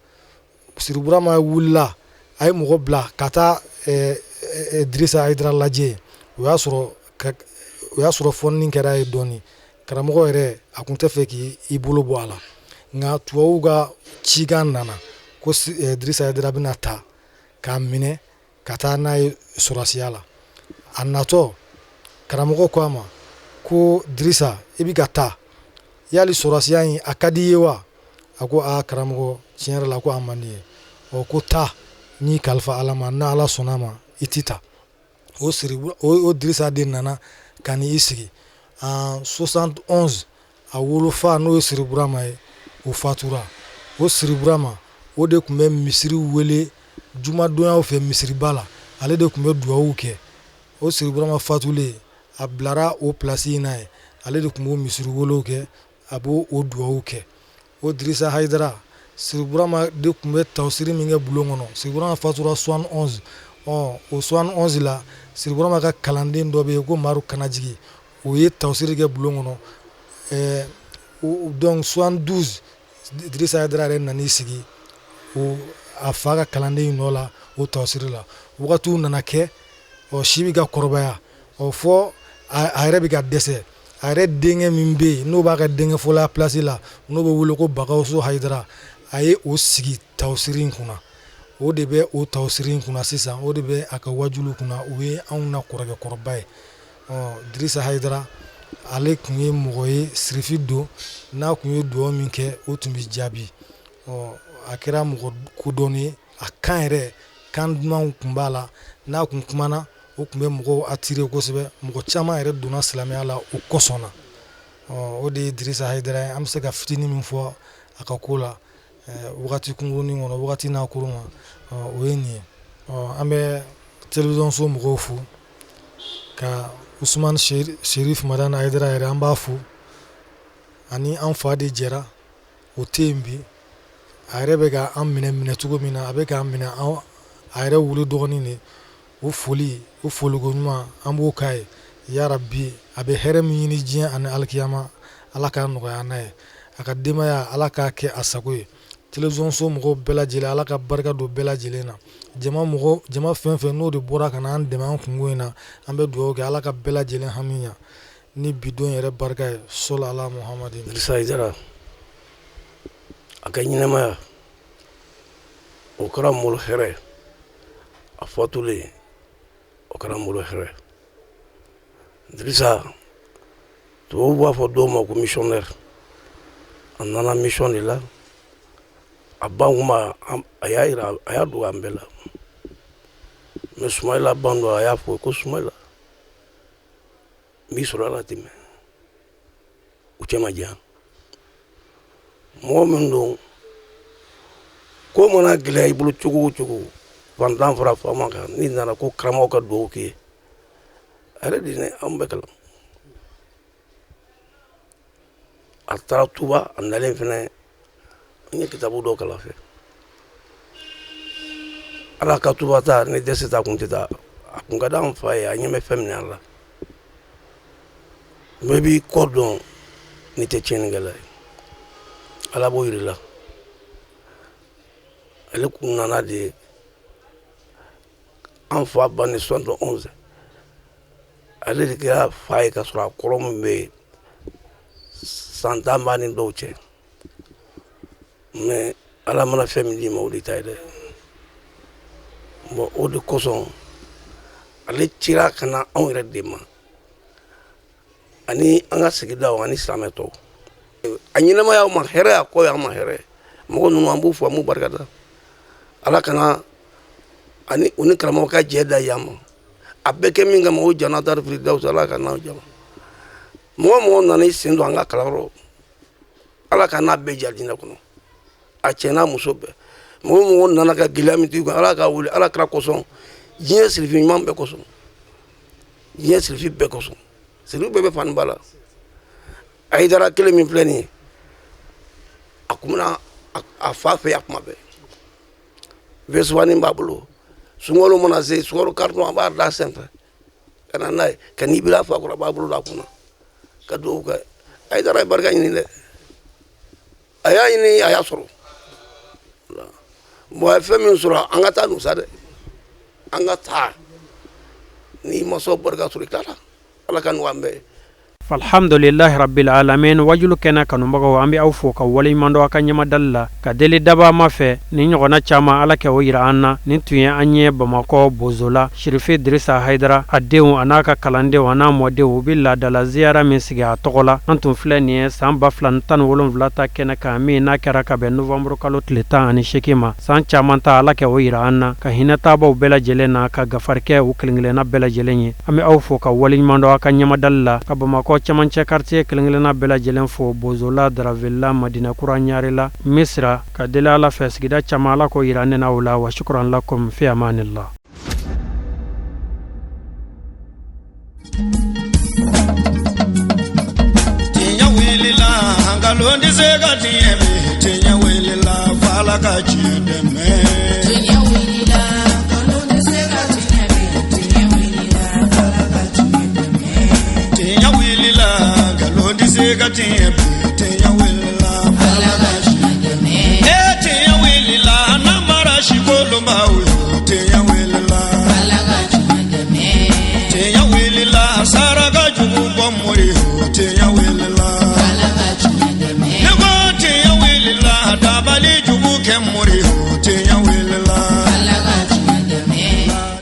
Siriburama wulila, a ye mɔgɔ bila ka taa Dirisa Hayidara lajɛ yen. O y'a sɔrɔ fɔni kɛra ye dɔɔnin. Karamɔgɔ yɛrɛ, a tun tɛ fɛ k'i bolo bɔ a la, nka tubabuw ka cikan nana ko Dirisa Hayidara bɛna ta k'a minɛ ka taa n'a ye sɔrɔsiya la. A natɔ, karamɔgɔ ko a ma ko: "Dirisa, i bɛ ka taa, yali sɔrɔsiya in a ka di i ye wa?" A ko: "Aa karamɔgɔ, tiɲɛ yɛrɛ la, ko a man di ye." Ɔ ko taa n'i kalifa Ala ma, n'Ala sɔnna ma i ti ta. O siri o Dirisa de nana ka n'i sigi en 71. A wolofa n'o ye Siri Burama ye, o fatura. O Siri Burama o de tun bɛ misiri wele jumadonyaw fɛ misiriba la, ale de tun bɛ dugawu kɛ. O Siri Burama fatulen, a bilara o pilasi in na yen, ale de tun b'o misiri welew kɛ, a b'o o dugawu kɛ. O Dirisa Hayidara, Siri Burama de tun bɛ tawusiri min kɛ bulon kɔnɔ. Siri Burama fatura 71. Ɔ o 71 la, Siri Burama ka kalanden dɔ bɛ yen ko Maru Kanajigi, o ye tawusiri kɛ bulon kɔnɔ. Donc 72, Dirisa Hayidara yɛrɛ nan'i sigi o a fa ka kalanden in nɔ la o tawusiri la. Wagatiw nana kɛ, ɔ si bɛ ka kɔrɔbaya, ɔ fɔ a yɛrɛ bɛ ka dɛsɛ. A yɛrɛ denkɛ min bɛ yen n'o b'a ka denkɛ fɔlɔya pilasi la, n'o bɛ wele ko Bagawusu Hayidara, a ye o sigi tawusiri in kunna. O de bɛ o tawusiri in kunna sisan, o de bɛ a ka wajulu kunna, o ye anw na kɔrɔkɛ kɔrɔba ye. Ɔ Dirisa Hayidara ale tun ye mɔgɔ ye, sirifi don, n'a tun ye dugawu min kɛ o tun bɛ jaabi. Ɔ a kɛra mɔgɔ kodɔnnen ye, a kan yɛrɛ kan dumanw tun b'a la, n'a tun kumana o tun bɛ mɔgɔw attirer kosɛbɛ. Mɔgɔ caman yɛrɛ donna silamɛya la o kosɔn na. Ɔ o de ye Dirisa Hayidara ye. An bɛ se ka fitinin min fɔ a ka ko la wagati kunkurunin kɔnɔ, wagati n'a kurun ma, o ye nin ye. Ɔ an bɛ télévision so mɔgɔw fo, ka Usumani Sherif Madani Hayidara yɛrɛ an b'a fo, ani an fa de jɛra, o tɛ yen bi. A yɛrɛ bɛ ka an minɛ minɛ cogo min na, a bɛ k'an minɛ a yɛrɛ wolo dɔgɔnin de. O foli, o foliko ɲuman an b'o k'a ye. Yarabi, a bɛ hɛrɛ min ɲini diɲɛ ani alikiyama, Ala k'a nɔgɔya n'a ye. A ka denbaya, Ala k'a kɛ a sago ye. Télévision so mɔgɔw bɛɛ lajɛlen, Ala ka barika don bɛɛ lajɛlen na. Jama mɔgɔ, jama fɛn fɛn n'o de bɔra ka na an dɛmɛ an kunko in na, an bɛ dugawu kɛ Ala ka bɛɛ lajɛlen hami ɲa ni bidon yɛrɛ barika ye. Sɔli ala Muhamadin. Dirisa Hayidara a ka ɲɛnamaya o kɛra n bolo hɛrɛ, a fatulen o kɛra n bolo hɛrɛ. Dirisa, tubabu b'a fɔ dɔw ma ko missionnaire, a nana mission de la. A ban kuma a y'a yira, a y'a dogo an bɛɛ la, mais Sumayila ban don, a y'a fɔ ko Sumayila n b'i sɔrɔ ala tɛmɛ u cɛ ma jan. Mɔgɔ min don, ko mana gɛlɛya i bolo cogo o cogo, fantan fara faama kan, n'i nana ko karamɔgɔ ka dugawu k'i ye, a yɛrɛ de ni anw bɛɛ kalan. A taara Tuba, a nalen fɛnɛ n ye kitabu dɔ kalan fɛ. Ala ka Tuba ta ni dɛsɛ ta kun tɛ taa, a kun ka d'an fa ye, a ɲɛ bɛ fɛn min a la. Bɛɛ b'i kɔ dɔn n'i tɛ tiɲɛnikɛla ye, Ala b'o yir'i la. Ale kun nana de an fa ban ni 71, ale de kɛra fa ye ka sɔrɔ a kɔrɔ min bɛ yen san 10 b'a ni dɔw cɛ. Mais Ala mana fɛn min d'i ma, o de ta ye dɛ. Bon, o de kosɔn ale cira ka na anw yɛrɛ de ma, ani an ka sigidaw ani silamɛ tɔw. A ɲɛnamaya ma hɛrɛ, a kɔ y'an ma hɛrɛ. Mɔgɔ ninnu an b'u fo, an b'u barikada. Ala kana ani u ni karamɔgɔ ka jɛ da yan ma. A bɛɛ kɛ min kama, o janata firidawusi, Ala ka n'aw jama. Mɔgɔ mɔgɔ nana i sen don an ka kalanyɔrɔ, Ala ka n'a bɛɛ ja diinɛ kɔnɔ, a cɛ n'a muso bɛɛ. Mɔgɔ mɔgɔ nana ka gɛlɛya min t'i kan, Ala k'a wuli Ala kira kosɔn, diɲɛ sirifi ɲuman bɛɛ kosɔn, diɲɛ sirifi bɛɛ kosɔn, sirifi bɛɛ bɛ fani ba la. Hayidara kelen min filɛ nin ye, a kun bɛna a fa fɛ yan kuma bɛɛ. Vesuwani b'a bolo, sunkalo mana se, sukaro carton a b'a da senfɛ ka na n'a ye, ka n'i bila a fa kɔrɔ, a b'a bolo don a kunna ka dugawu kɛ. Hayidara ye barika ɲini dɛ, a y'a ɲini, a y'a sɔrɔ. Bon, a ye fɛn min sɔrɔ, an ka taa n'o sa dɛ, an ka taa. N'i ma sɔn barika sɔrɔ, i t'a la. Ala ka nɔgɔya an bɛɛ ye. Alhamdulilahi rabbil alamin. Wajulu kɛnɛ kanubagaw, an bɛ aw fo ka waleɲuman dɔn aw ka ɲɛmadali la, ka deli daba ma fɛ ni ɲɔgɔnna caman, Ala kɛ o yira an na. Nin tun ye an ye Bamakɔ Bozola, Sirifi Dirisa Hayidara, a denw a n'a ka kalandenw a n'a mɔdenw, u bɛ laadala ziyara min sigi a tɔgɔ la. An tun filɛ nin ye san 2017 ta kɛnɛ kan, min n'a kɛra ka bɛn novembre kalo tile 18 ma. San caman ta, Ala kɛ o yira an na, ka hinɛ taabaw bɛɛ lajɛlen na, ka gafari kɛ u kelenkelenna bɛɛ lajɛlen ye. An bɛ aw fo ka waleɲuman dɔn aw ka ɲɛmadali la, ka Bamakɔ cɛmancɛ quartier kelenkelenna bɛɛ lajɛlen fo, Bozola, Daravela, Madinakura, Ɲarela, Misira, ka deli Ala fɛ sigida caman, Ala k'o yira ne n'aw la. Wa shukran lakum, fi amanillah. Tiɲɛ wulila, nkalon tɛ se ka tiɲɛ bi. Tiɲɛ wulila, f'Ala ka tiɲɛ dɛmɛ. Tiɲɛ wulila, nkalon tɛ se ka tiɲɛ bi. Tiɲɛ wulila, f'Ala ka tiɲɛ dɛmɛ. Tiɲɛ wulila, nkalon tɛ se ka tiɲɛ bi.